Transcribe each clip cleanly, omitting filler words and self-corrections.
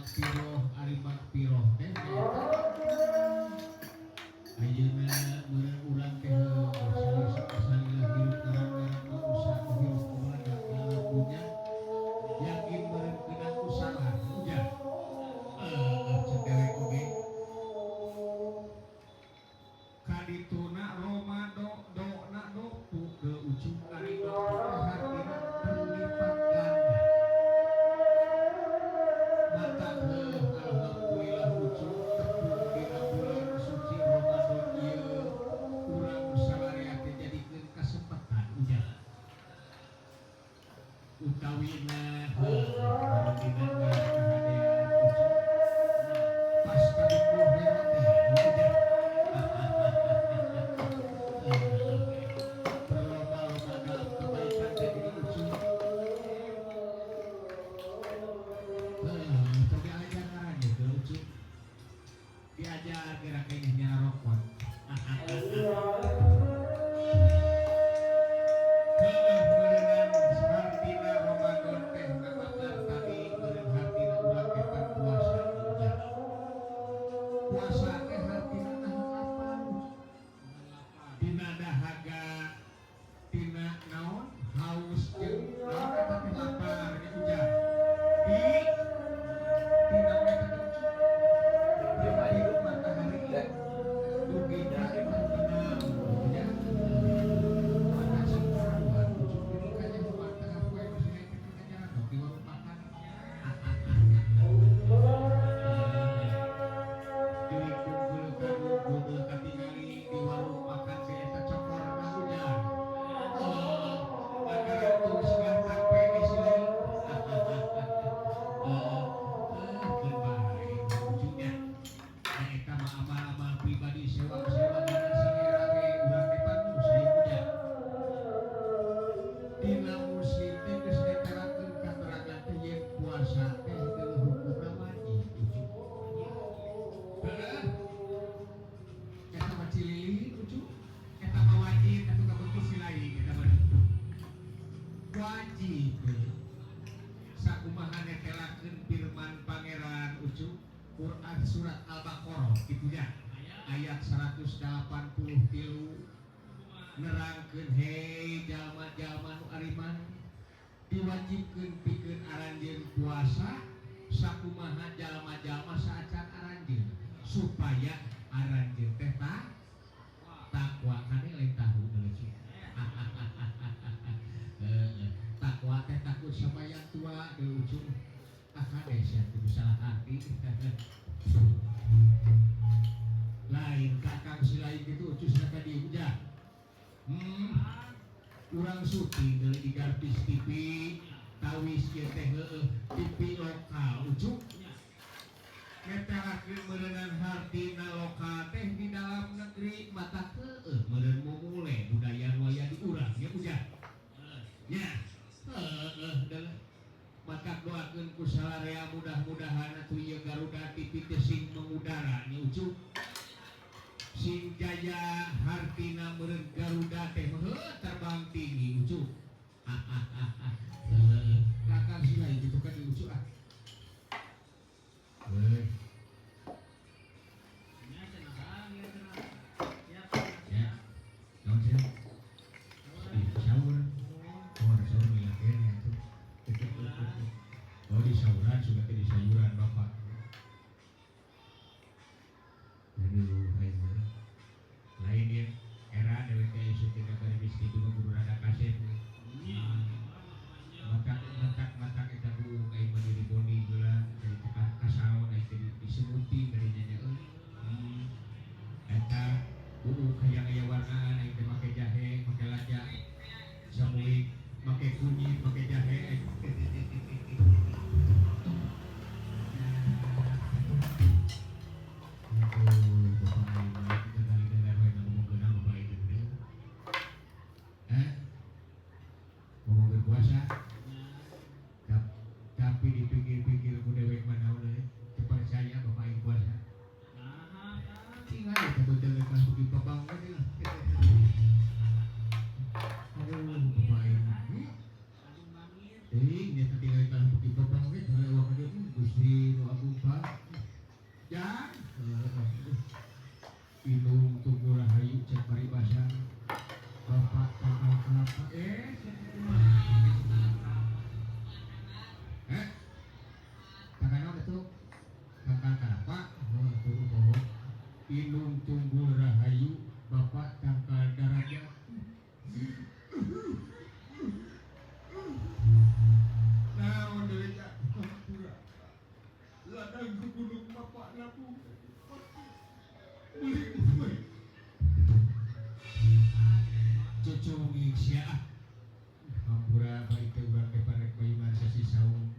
Magpiroh, ari magpiroh teh nyaeta ayeuna meureun urang teh salila hirup ngarang-ngarang mah usaha hirup meledak dalam dunya, yakin meureun kena usaha ujar cek dewek oge kadituna Romado dona dopu ke ujung. Ari dopu teh hartina berlipat ganda. Mata heuh, alhamdulillah ujung tepung dina bulan suci Ramadan ieu urang salarea teh jadikeun kasempatan ujar utawina heuh dina geus kahadean ujung pas kadukuh hero teh ujar berlomba-lomba dalam kebaikan teh jadi ujung. Heuh, teu diajar ngaran ge ujung, diajar gerak kayaknya nyarokot. Heuh, meureunan hartina Ramadan teh ngabagar tadi meureun hartina urang teh pan puasa ujar. Puasa teh hartina nahan lapar tina dahaga, tina naon, haus jeung naon eta teh, lapar nya ujar di tina eta teh ujung hidup matahari dugi ka terbenam ya. Maka sing karuan ujung diri kanya mata poe masih teh kanya di warung makan diri kumpul kumpul katingali di warung makan si eta cokorna ujar. Oh, maka tempe di sini. Keun bae ujungnya. Da eta mah amal-amal pribadi sewang-sewang dina sing era ge urang teh pan muslim ujar. Dina muslim teh geus netelakeun katerangan teh yen puasa teh deuleuh hukumna wajib ujung. Heeh. Eta mah cililin ujung. Eta mah wajib atuh kabeuki silai eta mah. Wajib. Sakumaha netelakeun firman Pangeran ujung, Quran surat Al-Baqarah kitu ya. Ayat 183 nerangkeun, hei jalma-jalma nu ariman, diwajibkeun pikeun aranjeun puasa sakumaha jalma-jalma saacan aranjeun supaya aranjeun teh takwa. Kane lain tahu deui. Takwa teh takut sama yang tua di ujung. Ah, kade sia kudu salah hati lain kakang silain gitu ucus ka dieu ujar. Urang syuting dari di Garpis TV tawis ieu teh, heueuh, TV lokal ujung netelakeun meureunan hartina lokal teh di dalam negeri. Mata heueuh meureun mumule budaya nu aya di urang nya ujar nya. Heueuh deuleuh, maka doakeun ku salarea mudah-mudahan atuh ieu Garuda TV teh sing mengudara nya ujung, sing jaya. Hartina meureun Garuda teh heueuh terbang tinggi ujung. Kakang silai gitu kan di ujung ah. Heuh. Nya cenah bang, ya cenah. Siap. Ya. Naon sih? Di sahur. Oh, ada sahur lila kene atuh. Oh, di sahuran sudah teh di sayuran Bapak. Aduh, aing mah. Lain ya, era dewek teh syuting ka Garpis TV mah kudu rada kasep. Nya. Matak matak matak eta bu aing mah diri boni heula dari kasaon aing teh disemuti dari nya euy. Eta buuk hayang aya warnaan aing teh make jahe, make lada. Samuik make kunyit, make jahe. Nah, Sia ah. Hampura baik teh urang teh parek payunan sasi saum.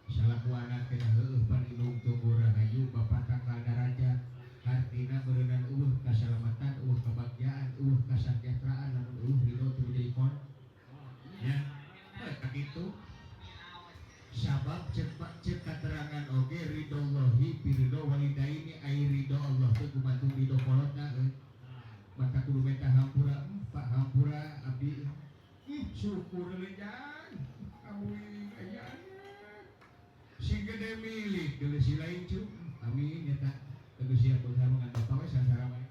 Salakuana teh heueuh pan indung tunggu rahayu bapak tangkal darajat. Hartina meureunnan eueuh kasalamatan, eueuh kabagjaan, eueuh kasajahteraan lamun eueuh ridho teu jadi kon. Ya. Heuh kitu. Sabab cek cek katerangan oge ridhollahi bi ridho walidaini ai ridho Allah teh gumantung ridho kolotna euy. Mata kudu minta hampura, Pak hampura abdi. Syukur lejan. Amuing aya. Sing gede milik deuleu si lain cu. Amin nyata. Teguh siap berusaha ngan bapak we sangsara wae.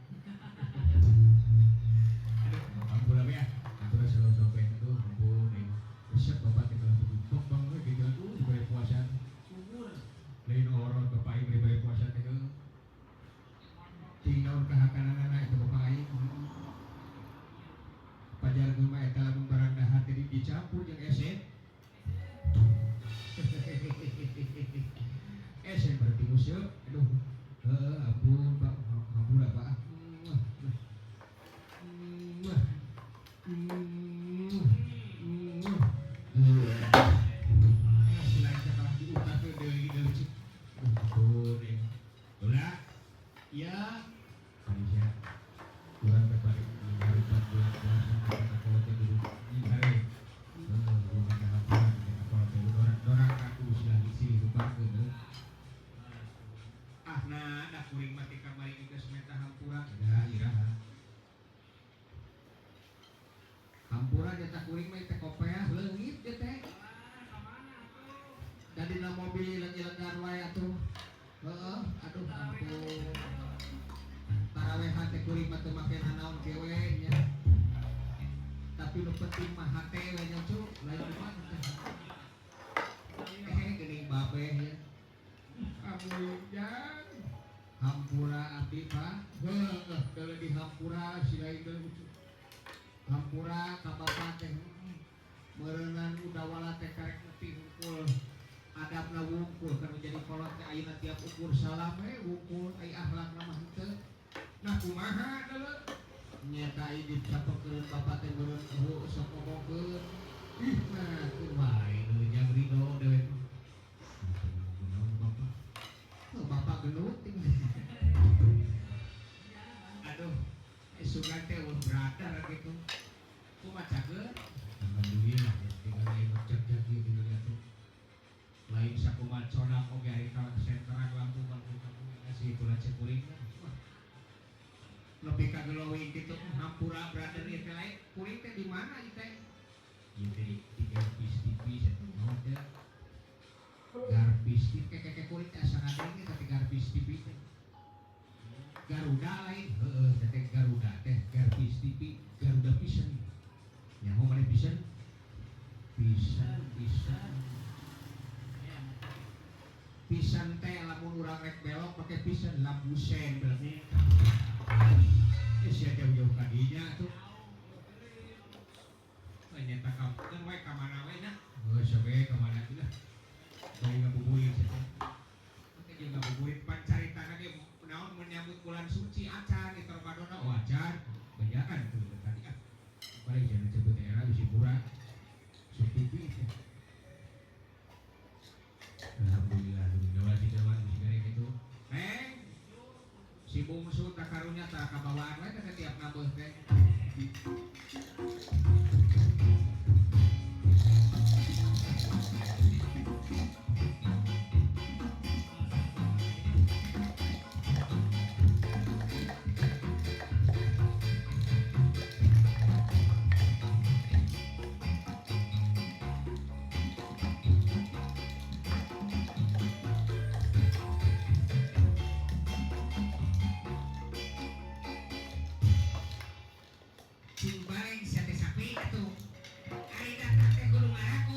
Aduh, hampura we ah. Hampura selalu sampai aduh ampun ini. Resep bapak teh kalau tutup bang we gitu aduh diberi puasa. Subur. Lain orot bapak aing diberi puasa teh heuh. Cing naon kahakananana itu bapak aing. Pajar mah eta lamun barang dahar teh dicampur jeung esen. Esen berarti musuh. Aduh. Heeh, ampun Pak, hampura Pak. Ya, Malaysia. Kurang tertarik mengharumkan bulan puasa kata kalau teh dulu hare. Heeh, bukan hampura kata kalau teh dorang aku silah silih lupakeun heuh. Ah nah, dah kuring mah teh kamari geus menta hampura. Da iraha. Hampura jatah kuring mah teh kopeah leungit dia teh. Da dina mobil ilang-ilangan wae atuh. Heeh, aduh ampun. Tarawehan teh kuring mah teu make nanaon ge we nya. Tapi nu penting mah hate we nya cu, lain mah teh. Geuning babeh nya. Ampun jang. Hampura abdi Pak. Heueuh, deuleu di hampura silain deuleu cu. Hampura ka bapak teh meureunan udawala teh karek nepi hungkul. Adabna wungkul kan jadi kolot teh ayeuna tiap ukur salam we wungkul ai akhlakna mah henteu. Nah kumaha deuleu? Nyata ieu dicapekeun bapak teh meureun eueuh sok ngomongkeun. Ih nah teu wae deuleu jang ridho dewek mah. Kunaon bapak? Heuh bapak gelut ting. Aduh, sugan teh eueuh beradar gitu. Kumaha cageut? Alhamdulillah ya tinggal aya nu jag-jag ieu tinggal atuh. Lain sakumaha codak oge ari ka senteran lampu kampung ngasih itulah cek kuring mah. Wah. Nepi ka glowing gitu hampura brother ieu teh lain kuring teh di mana ieu teh? Ieu teh di Garpis TV atuh naon teh? Garpis TV keke kuring teh asa ngadenge tapi Garpis TV teh. Garuda lain, heeh teh Garuda teh Garpis TV Garuda Vision. Nyaho maneh Vision? Pisan, pisan. Pisan teh lamun urang rek belok pake pisan lampu sen berarti. Sia jauh-jauh ka dinya atuh. Euy nyata kampung we ka mana we nya? Heuh sok we ka mana teh lah. Bari ngabuburit sia teh. Teh jeung ngabuburit pan caritana ge naon menyambut bulan suci acan di Ramadan oh acan. Banyakan tuh tadi ah. Paling jangan sebut daerah bisi murah. Sok TV teh. Alhamdulillah, alhamdulillah sih jalan bisi gareng gitu. Neng, si bungsu tak karunya tak kabawaan we teh tiap nabeuh teh. Cing bareng sia teh sapi atuh. Ari datang teh kudu ngaraku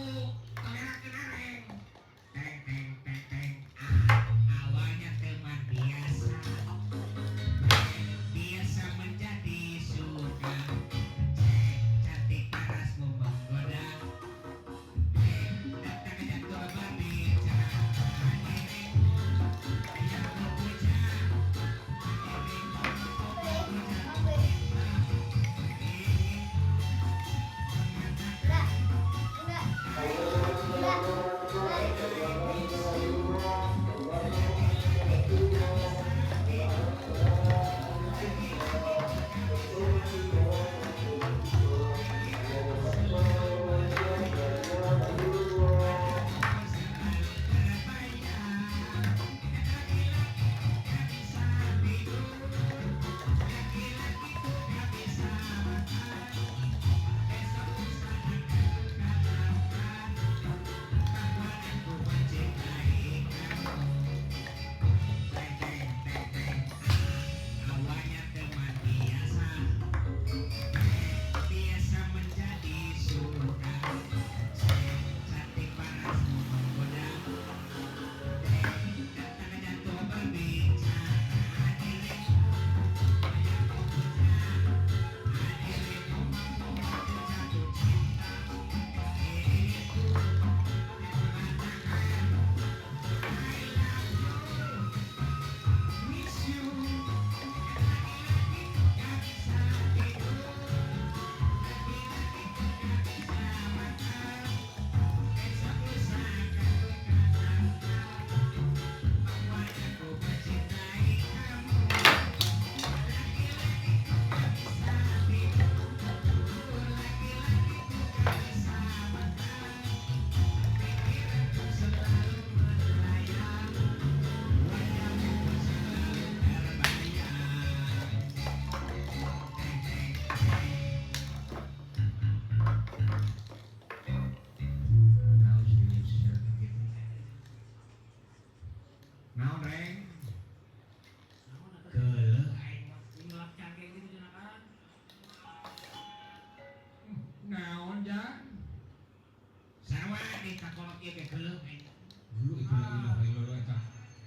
Kade ka kolot ieu ge geuleuh aing. Dulu itu la ilaha illallah, eta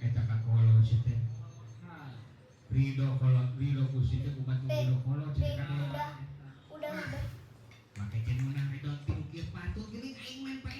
eta ka kolot si teh. Ridho kolot, ridho ku si teh, kumaha ridho kolot si teh kade. Udah. Make cenah ridho ti ukir patut geuning aing main PS.